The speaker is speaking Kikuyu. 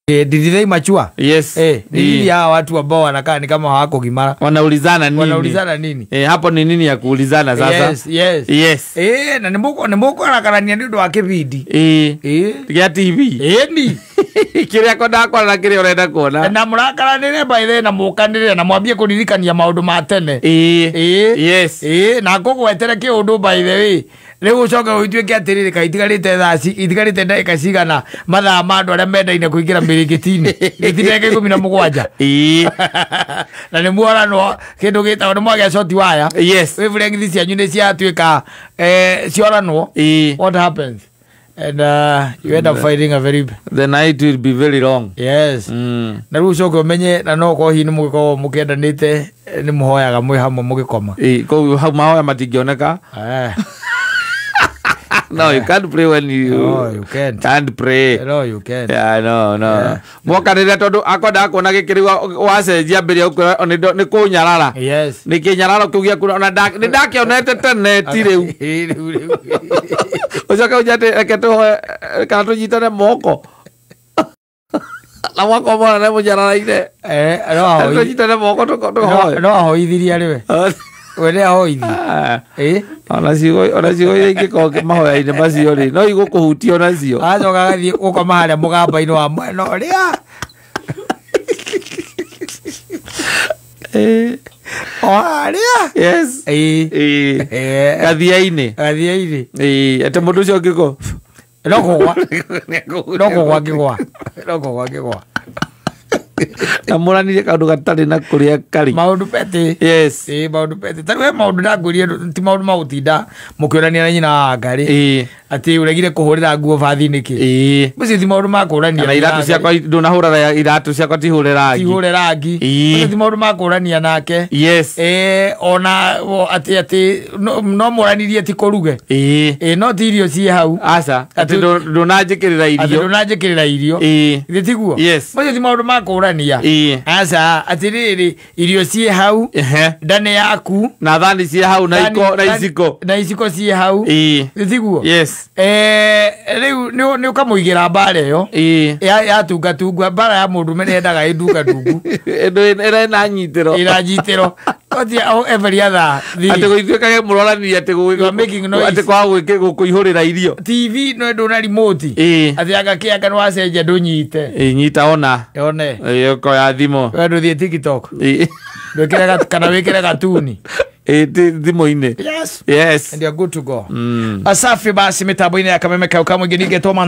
Did they mature? Yes. Ni nini hawa watu ambao wanakaa ni kama hawako kimara? Wanaulizana nini? Wanaulizana nini? Hapo ni nini ya kuulizana sasa? Yes, yes. Yes. Na nimuko arakarania ni undu wa kibindi. Gĩa TV. Ni. Kĩrĩa kwendaga kuona na kĩrĩa ũrenda kuona. Na mũrakaranĩre by the na mũkanĩre na mwambie kũririkania maũndũ ma tene. Yes. Na ngũgwetere kĩũndũ by the way. Rĩu ũcoke ũituĩke atĩrĩrĩ kaĩ itigarĩte thaa itigarĩte ndagĩka cigana mathaa ma andũ arĩa mendaine kũingĩra mĩrĩngĩti-inĩ gĩti ndagĩka 17. Na nĩ muoranwo kĩndũ gĩtagwo nĩ mwagĩa short wire. Yes. Wavelength cianyu nĩ ciatuĩka cioranwo. What happens? And you end up fighting a very the night will be very long. Yes. Na rĩu ũcoke ũmenye na no korwo hihi nĩ mũgĩkoragwo mũkĩendanĩte nĩ mũhoyaga mwĩ hamwe mũgĩkoma. Koguo hau mahoya matingĩoneka. No, you can't pray when you No, you can't. Can't pray. No, you can't. Yeah, no, no. Yeah. Mwoka rĩrĩa tondũ akwendaga kuona gĩkĩ wacenjia mbere ya ũkwĩra nĩ kũnyarara. Yes. Nĩ kĩnyararo kĩu gĩaku ona nĩ ndakĩonete tene ti rĩu. Rĩu. Ũcoke ũnjĩre atĩ reke tũhoe kana tũnyitane moko. Na mwaka mwana nĩ mũnyararaine. No tũnyitane moko tũhoe. No ahoithirie arĩ we. We nĩ ahoithi. Ona ciugo iria ingĩkorwo mahoya-inĩ macio rĩ no igũkũhutia onacio. Agacoka agathiĩ gũkoma harĩa mũgamba-inĩ wa mwena ũrĩa. O harĩa. Yes. Gathia-inĩ. Gathia-inĩ. Atĩ mũndũ ũcio ũngĩkorwo no kũgwa. No kũgwa ngĩgwa. No kũgwa ngĩgwa. Na mũranire kaũndũ gatarĩ na kũrĩa karĩ. Maũndũ petĩ. Yes. Maũndũ petĩ. Ta rĩu he maũndũ ndangwĩrire ti maũndũ ma gũtinda mũkĩũrania na nyina wa Ngarĩ. Atĩ ũregire kũhũrĩra nguo bathi nĩkĩ. Macio ti maũndũ ma kũũrania. Na iratũ ciakwa ndũnahũra iratũ ciakwa ti hũre rangi. Ti hũre rangi. Macio ti maũndũ ma kũũrania nake. Yes. Ona atĩ no mũranirie ti kũruge. No ti irio ciĩ hau. Aca. Atĩ ndũnanjĩkĩrĩra irio. Atĩ ndũnanjĩkĩrĩra irio. Githĩ tiguo? Yes. Macio ti maũndũ ma kũũrania. Aca atĩrĩrĩ irio ciĩ hau nda nĩ yaku na thani ciĩ hau na iko na iciko na iciko ciĩ hau. Githĩ tiguo? Yes. Rĩu nĩ ũkamũigĩra mbara ĩyo ya tungatungwa mbara ya mũndũrũme nĩ yendaga ĩndungatungu. Ĩrĩa ĩna nyitĩro. Ĩna nyitĩro. Every other thing. Atĩ gũituĩkage mũrorania atĩ atĩ kwaga gũkũihũrĩra irio. TV no ndũna remote. Atĩ anga kĩanga nĩ wacenjia ndũnyite. Nyita ona. One. Ũkoya thimũ. We ndũthiĩ TikTok. Ndwĩkĩre kana wĩkĩre gatuni. Thimũ-inĩ. Yes. Yes. And you're good to go. Asafi basi mitambo-inĩ ya Kameme kau kamwe nginige Thomas.